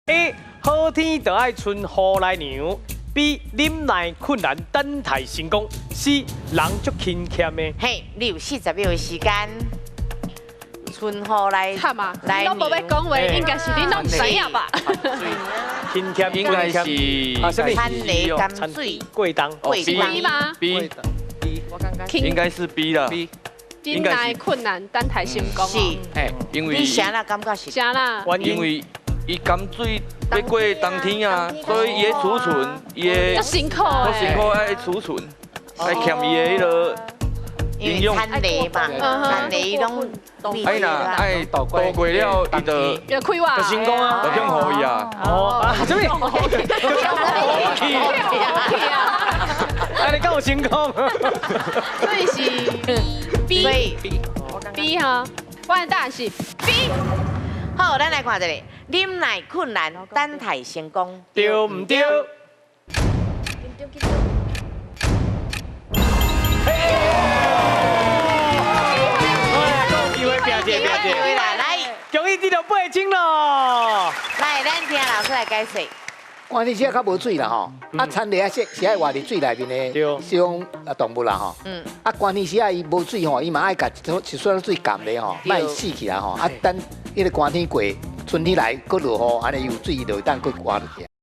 A 好天就愛春雨來涼，B 忍耐困難等待成功，C 人足勤儉的。嘿，你有40秒的時間。春雨來慘啊！來你攏無欲講話，應該是你攏毋知影吧？勤儉應該是啊，啥物？田螺鹹水過冬。過冬 B 嗎？ B，應該是 B 啦。忍耐困難等待成功。是，嘿，因為你啥啦感覺是？啥啦？因為伊鹹水欲過冬天啊，所以伊的儲存，伊的足辛苦的，足辛苦愛儲存，愛欠伊的彼个因為田螺嘛，田螺伊攏哎若愛度過了，伊就就開話，就成功啊，就叫予伊啊。哦，啊，啥物？啊，你敢有成功？所以是 B B 哈，我的答案是 B。好，咱來看一下，忍耐困難，等待成功，對毋對？機會拼一下，拼一下。來，恭喜得著8千囉。來，咱聽老師來解釋。寒天時仔較無水啦吼，啊，田螺啊是是愛活佇水內面的，這種啊動物啦吼。啊，寒天時仔伊無水吼，伊嘛愛共一撮水含咧吼，莫死去啦吼。啊，等彼个寒天過，春天來閣落雨，按呢有水就會當閣活落去。